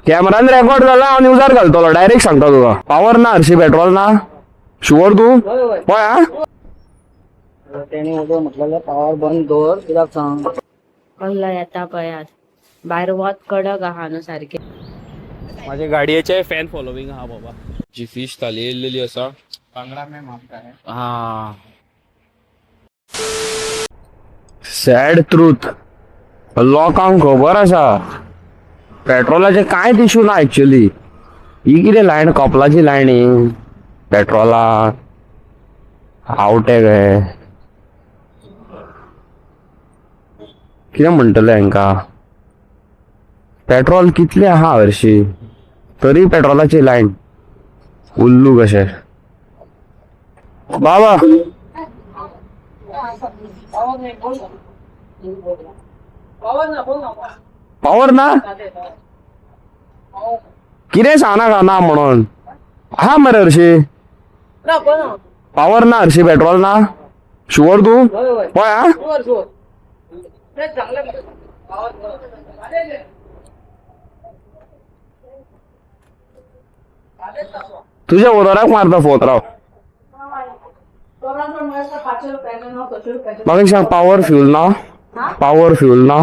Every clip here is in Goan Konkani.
कॅमेरान रेकॉर्ड जाला, हांव न्यूजार घालतलो, डायरेक्ट सांगता तुका. पावर ना हरशी, पेट्रोल ना. शुअर तूं? पळय हा. तेणी उदक म्हटलेलें पावर बंद दवर, कित्याक सांग? कसलो येता पळयात. भायर वत कडक आहा न्हू सारकें. माझ्या गाडयेचे फॅन फॉलोविंग हा बाबा. जी फिश थाली येयल्लेली आसा. बांगडा में मापता है. हा. सॅड ट्रूथ, लोकांक खबर आसा पेट्रोलाचे कांयच इशू ना एक्चुअली. ही कितें लायन, कपलाची लायन ही पेट्रोला आवटे गे. कितें म्हणटले हांकां? पेट्रोल कितलें आहा हरशीं, तरी पेट्रोलाची लायन. उल्लू कशें बाबा. पावर ना कितें सांगनाका ना म्हणून. आहा मरे हरशी, पावर ना हरशी, पेट्रोल ना. शुअर तूं? पळय हा. तुझ्या ओनराक मारता फोन, राव. म्हाका एक सांग, पावर फ्यूल ना? पावर फ्यूल ना?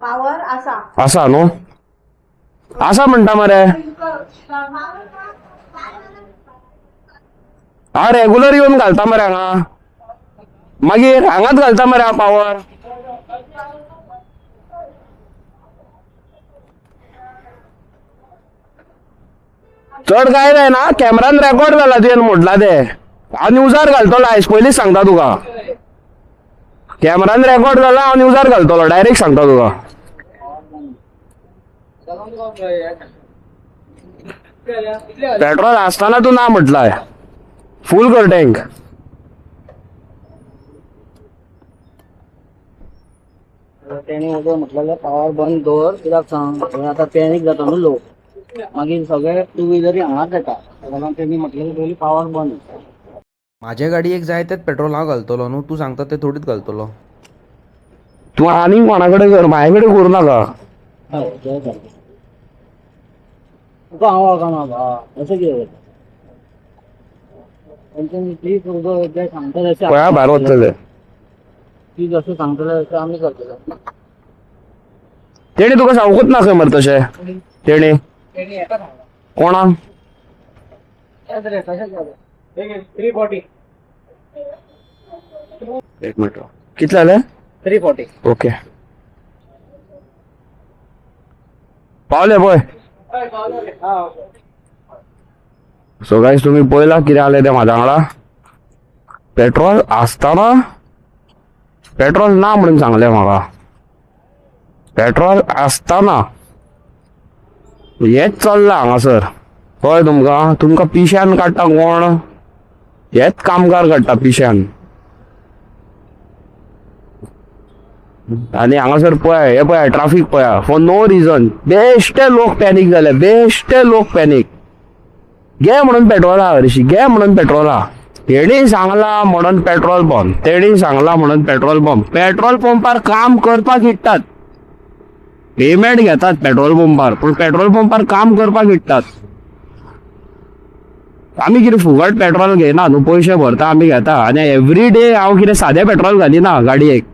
पावर आसा. आसा न्हू? आसा म्हणटा मरे. हांव रेगुलर येवन घालता मरे हांगा. मागीर हांगाच घालता मरे हांव पावर. चड काय जायना, कॅमेरान रेकॉर्ड जाला तुवें म्हटलां तें. हांव न्यूजार घालतलो आयज, पयलींच सांगता तुका. कॅमेरान रेकॉर्ड जाला, हांव न्यूजार घालतलो, डायरेक्ट सांगता तुका. पेट्रोल आसतना तूं ना म्हटलाय. फूल कर टँक. तेणी उदक म्हटलेलें पावर बंद दवर, कित्याक सांग? आतां पॅनीक जाता न्हू लोक, मागीर सगळे टू व्हिलरी हांगाच येता. ताका लागून तेणी म्हटलेलें पयलीं पावर बंद. माझ्या गाडयेक जाय तेच पेट्रोल हांव घालतलो न्हू, तूं सांगता तें थोडीच घालतलो. तूं आनीक कोणा कडेन कर, म्हाजे कडेन करूं नाका. हय, तें सारकें. तुका हांव वळखना बा, अशें कितें जाता? तेंच्यांनी प्लीज उदक जें सांगता तशें. पळया भायर वतले. ती जशें सांगतले तशें आमी करतले. तेणी तुका सांगूच ना खंय मरे तशें तेणी? तेणी एका सांगला. कोणाक? तेच रे, तशेंच जालें. 340. एक मिनिट, कितले जाले? 340. ओके, पावले पळय. सो गायज, तुमी पळयला कितें जालें तें म्हाज्या वांगडा. पेट्रोल आसतना पेट्रोल ना म्हणून सांगलें म्हाका. पेट्रोल आसतना हेंच चल्लां हांगासर, कळ्ळें तुमकां? तुमकां पिश्यान काडटा कोण? हेच कामगार काडटा पिश्यान. आनी हांगासर पळय, हे पळय, ट्राफीक पळया. फॉर नो रिजन बेश्टे लोक पॅनीक जाले, बेश्टे लोक पॅनीक. घे म्हणून पेट्रोला हरशी, घे म्हणून पेट्रोला. हेणी सांगला म्हणून पेट्रोल पंप, तेणी सांगला म्हणून पेट्रोल पंप. पेट्रोल पंपार काम करपाक इट्टात, पेमेंट घेतात पेट्रोल पंपार, पूण पेट्रोल पंपार काम करपाक इट्टात. आमी कितें फुकट पेट्रोल घेयना न्हू, पयशे भरता आमी, घेता. आनी एवरी डे हांव कितें सादें पेट्रोल घालिना गाडयेक,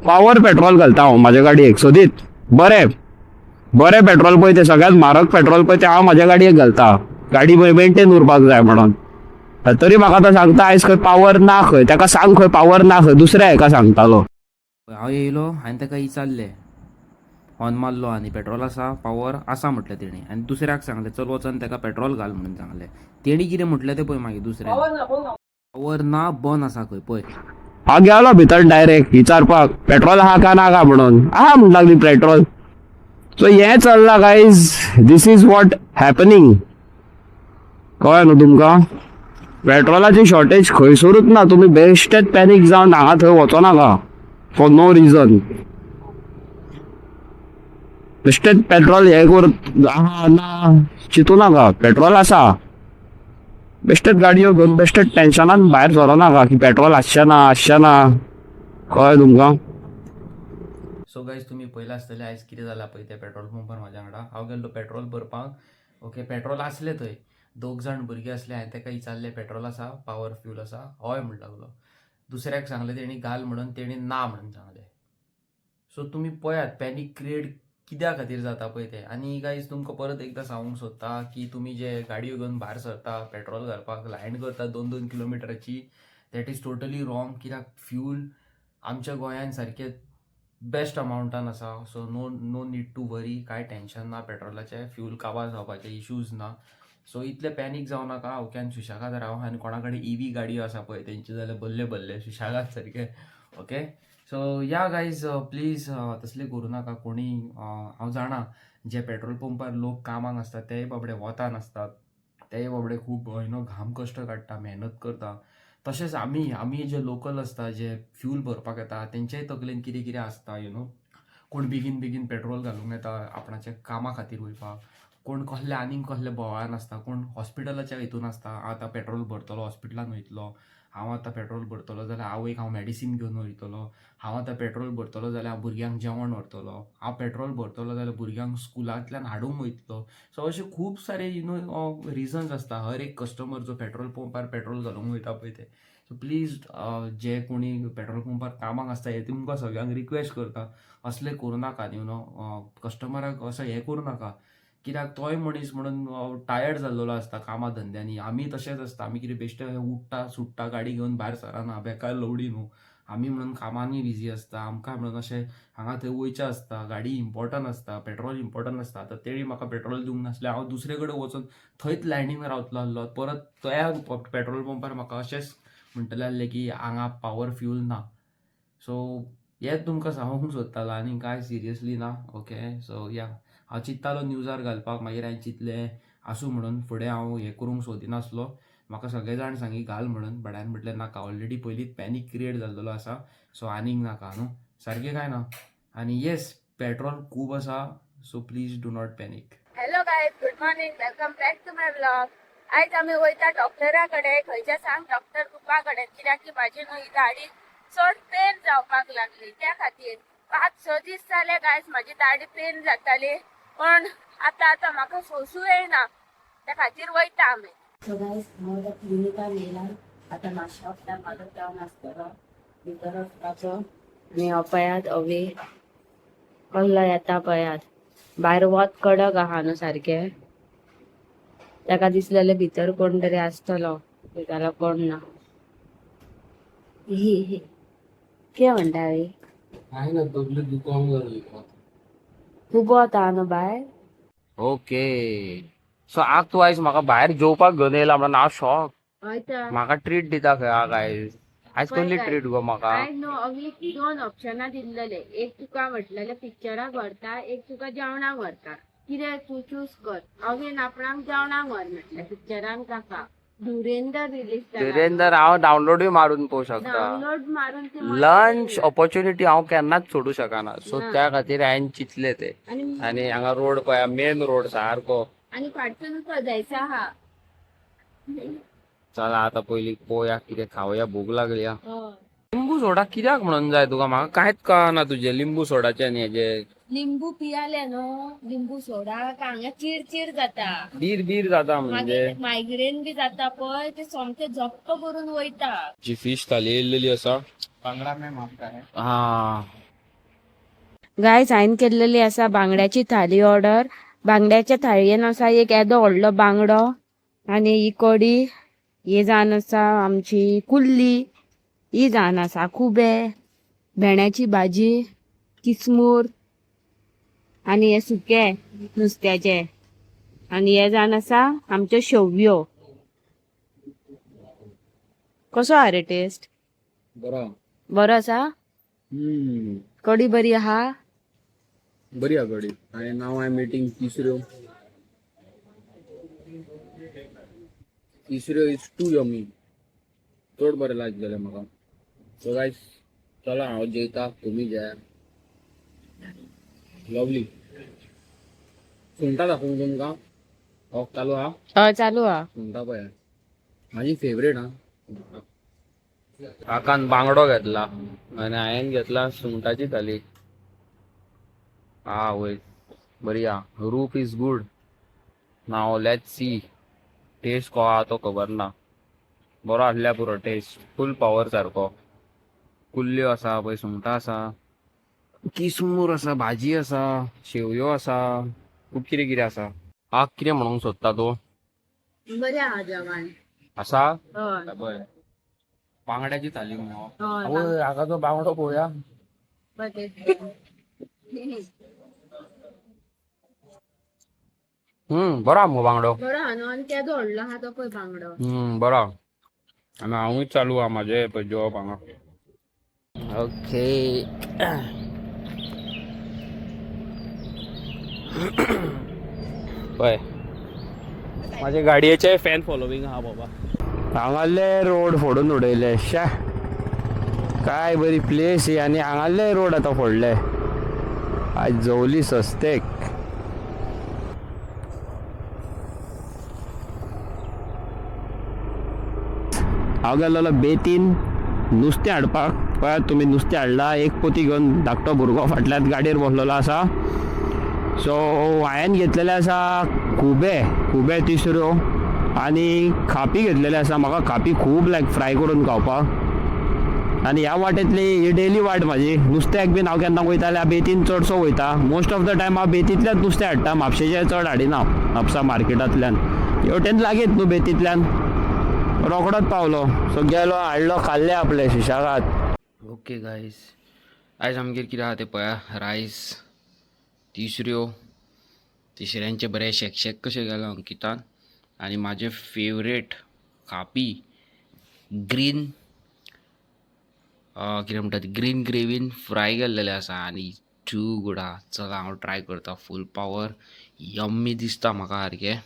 पावर पेट्रोल घालता हांव म्हाज्या गाडयेक सोदीत. बरें बरें पेट्रोल पळय तें, सगळ्यात म्हारग पेट्रोल पळय तें हांव म्हाज्या गाडयेक घालता, गाडी मेंटेन उरपाक जाय म्हणून. तरी म्हाका तो सांगता आयज खंय पावर ना खंय. ताका सांग खंय पावर ना खंय, दुसऱ्या हेका सांगतालो. हांव येयलो, हांवें ताका विचारलें, हॉर्न मारलो आनी पेट्रोल आसा, पावर आसा म्हटलें तेणी. आनी दुसऱ्याक सांगलें, चल वचोन ताका पेट्रोल घाल म्हणून सांगलें. तेणी कितें म्हटलें तें पळय मागीर दुसऱ्यान, पावर ना, बंद आसा खंय पळय. हांव गेलो भितर डायरेक्ट विचारपाक पेट्रोल आहा का ना का म्हणून. आहा म्हणून लागली पेट्रोल. सो हें चल्लां guys, this is what happening, कळ्ळें न्हू तुमकां? पेट्रोलाची शॉर्टेज खंयसरूच ना. तुमी बेश्टेच पॅनीक जावन हांगा थंय वचो नाका फॉर नो रिजन. बेश्टेच पेट्रोल हें कर आहा ना चिंतू नाका, पेट्रोल आसा. बेश्टेच गाडयो घेवन बेश्टेच टेन्शनान भायर सरो नाका की पेट्रोल आसचें ना, आसचें ना, कळ्ळें तुमकां? सो गायज, तुमी पयलां आसतलें आयज कितें जालां पळय त्या पेट्रोल पंपार म्हाज्या वांगडा. हांव गेल्लो पेट्रोल भरपाक, ओके. पेट्रोल आसलें थंय. दोग जाण भुरगे आसले. हांवें ताका विचारलें, पेट्रोल आसा, पावर फ्यूल आसा? हय म्हण लागलो. दुसऱ्याक सांगलें तेणी घाल म्हणून, तेणी ना म्हणून सांगलें. सो तुमी पळयात पॅनीक क्रिएट कित्या खातीर जाता पळय तें. आनी गायज, तुमकां परत एकदां सांगूंक सोदता की तुमी जे गाडयो घेवन भायर सरता पेट्रोल घालपाक, लायन करता 2-2 किलोमिटराची, that is totally wrong, कित्याक फ्यूल आमच्या गोंयान सारकें बेस्ट अमावंटान आसा. So no need to worry. कांय टेंशन ना पेट्रोलाचें, फ्यूल काबार जावपाचे इश्यूज ना. सो इतले पॅनीक जावं नाका, ओके. आनी सुशेगाद राव. आनी कोणा कडेन इवी गाडयो आसा पळय तेंचे जाल्यार बल्ले बल्ले, सुशेगाद सारके, okay. So yeah guys, please तसलें करूं नाका कोणी. हांव जाणा, जे पेट्रोल पंपार लोक कामाक आसता तेय बाबडे वतान आसतात, तेय बाबडे खूब you know घाम कश्ट काडटा, मेहनत करता. तशेंच आमी जे लोकल आसता, जे फ्यूल भरपाक येता, तेंच्याय तकलेन कितें कितें आसता you know कोण बेगीन बेगीन पेट्रोल घालूंक येता आपणाच्या कामा खातीर वयपाक, कोण कसले आनीक कसले बोवाळान आसता, कोण हॉस्पिटलाच्या हितून आसता, आतां पेट्रोल भरतलो हॉस्पिटलान वयतलो, हांव आतां पेट्रोल भरतलो जाल्यार आवयक हांव मॅडिसीन घेवन वयतलो, हांव आतां पेट्रोल भरतलो जाल्यार हांव भुरग्यांक जेवण व्हरतलो, हांव पेट्रोल भरतलो जाल्यार भुरग्यांक स्कुलांतल्यान हाडूंक वयतलो. सो अशे खूब सारे you know reasons आसता हर एक कस्टमर जो पेट्रोल पंपार पेट्रोल घालूंक वयता पळय ते. सो प्लीज, जे कोणी पेट्रोल पंपार कामाक आसता हे तुमकां सगळ्यांक रिक्वेस्ट करता, असलें करूं नाकात. You know कस्टमराक असो हें करूं नाका, कित्याक तोय मनीस म्हणून टायर्ड जाल्लेलो आसता कामा धंद्यांनी. आमी तशेंच आसता. आमी कितें बेश्टे उठ्ठा सुट्टा गाडी घेवन भायर सरना, बेकार लवडी न्हू आमी. म्हणून कामांनी बिजी आसता, आमकां म्हणून अशें हांगा थंय वयचें आसता. गाडी इम्पॉर्टंट आसता, पेट्रोल इम्पॉर्टंट आसता. आतां तेणी म्हाका पेट्रोल दिवंक नासलें, हांव दुसरे कडेन वचून थंयच लायनीन रावतलो आसलो. परत त्या पेट्रोल पंपार म्हाका अशेंच म्हणटलें आसलें की हांगा पावर फ्यूल ना. सो हेंच तुमकां सांगूंक सोदतालो, आनी कांय सिरियसली ना, ओके. सो या, हांव चिंत्तालो न्यूजार घालपाक, मागीर हांवें चिंतलें आसूं म्हणून. फुडें हांव हें करूंक सोदिनासलो. म्हाका सगळे जाण सांगी घाल म्हणून, बट हांवें म्हटलें नाका, ऑलरेडी पयलींच पॅनीक क्रिएट जाल्लेलो आसा, सो आनीक नाका न्हू सारकें काय ना. आनी येस, पेट्रोल खूब आसा, so please do not panic. Hello guys, good morning, welcome back to my vlog. आयज आमी वयता डॉक्टरा कडेन. खंयच्या सांग? डॉक्टर रुपा कडेन. कित्याक की म्हाजी न्हू ही दाडी चड पेन जावपाक लागली. त्या खातीर 5-6 दीस जाले गायज म्हाजी दाडी पेन जाताली, पण आतां आतां म्हाका सोंसूं येना. त्या खातीर वयता आमी. सो गायज, हांव आतां क्लिनिकान येयला. आतां मातशें प्लॅन म्हाजो जावन आसतलो भितर वचपाचो. आनी हो पळयात अवी कसलो येता पळयात. भायर वत कडक आहा न्हू सारकें. ताका दिसलेलें भितर कोण तरी आसतलो, जाल्यार कोण ना. कितें म्हणटा अवी? काय ना, तकली दुखोंक लागली. खूब वत आहा न्हू भायर. ओके, सो आज तूं आयज म्हाका भायर जेवपाक घेवन येयला म्हणून हांव शॉक. हय तर. म्हाका ट्रीट दिता खंय हा गायज? आयज पळय कसली guys. Treat गो म्हाका? आयज न्हू अवीक दोन ऑप्शनां दिल्लेले. एक तुका म्हटलेले पिक्चराक व्हरता, एक तुका जेवणाक व्हरता, कितें तूं चूज कर. अवीन आपणाक जेवणाक व्हर म्हटलें, पिक्चराक नाका. धुरेंदर रिलीज जाला. धुरेंदर हांव डावनलोडूय मारून पळोवंक शकता. डावनलोड मारून ती लंच ऑपॉर्च्युनिटी हांव केन्नाच सोडूं शकना, सो ना. त्या खातीर हांवें चिंतलें तें. आनी आनी हांगा रोड पळया, मेन रोड सारको. आनी फाटसून सजायचा आहा. चला, आता पयलीं पळोवया कितें खावया, भूक लागली हा. हय. लिंबू सोडा कित्याक म्हणून जाय तुका? म्हाका कांयच कळना तुजें लिंबू सोडाचें आनी हेजें. लिंबू पियाले न्हू लिंबू सोडा, हांगा चिरचिर जाता. बीर बीर जाता म्हणजे. मागीर मायग्रेन बी जाता पळय, ते सोमते झप्प करून वयता. जी फिश थाली येयल्लेली आसा. बांगडा मॅम आपका है. हा. गायज, हांवें केल्लेली आसा बांगड्याची थाली ऑर्डर. बांगड्याच्या थाळयेन आसा एक येदो व्हडलो बांगडो आनी ही कडी, ही जावन आसा आमची कुल्ली, ही जावन आसा खुबे, भेंड्याची भाजी, किसमूर आनी हे सुके नुस्त्याचे आनी हे जावन आसा आमच्यो शेवयो. कसो आहा रे टेस्ट? बरो. बरो आसा? कडी बरी आहा? बरी आहा कडी. आनी now I am eating तिसऱ्यो. तिसऱ्यो is to yummy. चड बरें लायक जालें म्हाका. सो गायज, चला, हांव जेयता, तुमी जेया. लवली. सुंगटां दाखोवंक तुमकां? वॉक चालू आहा? हय, चालू आहा. सुंगटां पळया, म्हाजी फेवरेट हा. काकान बांगडो घेतला आनी हांवें घेतला सुंगटाची थाली. हा वय बरी आ, रूप is good. Now let's see taste को आहा तो खबर ना. बरो आसल्यार पुरो, टेस्ट फूल पावर सारको. कुल्ल्यो आसा पळय, सुंगटां आसा, किसमूर आसा, भाजी आसा, शेवयो आसा, खूब कितें कितें आसा. हा, कितें म्हणूंक सोदता तूं? बरें आहा जेवण. आसा. हय. पळय, बांगड्याची थाली मुगो. हय. आवय, हाका तो बांगडो पळोवया. बरो आहा मुगो बांगडो. बरो आहा न्हू, आनी केदो व्हडलो आहा तो पळय बांगडो. बरो आहा. आनी हांवूय चालू आहा म्हाजें पळय जेवप हांगा. ओके, पळय म्हाजे गाडयेचे फॅन फॉलोवींग आहा बाबा. हांगासले रोड फोडून उडयले. शा, काय बरी प्लेस ही आनी हांगासले रोड आतां फोडले. आज जवली सस्तेक. हांव गेल्लो बेतीन नुस्तें हाडपाक. पळयात तुमी, नुस्तें हाडलां एक पोती घेवन. धाकटो भुरगो फाटल्यान गाडयेर बसलेलो आसा. सो हांवें घेतलेले आसा खुबे, खुबे तिसऱ्यो आनी खापी घेतलेले आसा. म्हाका खापी खूब लायक फ्राय करून खावपाक. आनी ह्या वाटेंतली ही डेली वाट म्हाजी. नुस्त्याक बीन हांव केन्ना वयता जाल्यार बेतीन चडसो वयता. मोस्ट ऑफ the time हांव बेतींतल्यान नुस्तें हाडटा, म्हापशेचें चड हाडिना. म्हापसा मार्केटांतल्यान हेवटेन लागींच न्हू, बेतींतल्यान रोखडोच पावलो. सो गेलो, हाडलो, खाल्ले आपले सुशेगाद. ओके गायज, आयज आमगेर कितें आहा तें पळया. रायस, तिसऱ्यो, तिसऱ्यांचें बरें शेक कशें गेलां अंकितान, आनी म्हाजें फेवरेट खापी ग्रीन, कितें म्हणटात, ग्रीन ग्रेवीन फ्राय केल्लेलें आसा आनी टू गूड आहा. चला, हांव ट्राय करता. फूल पावर, यम्मी दिसता म्हाका सारकें.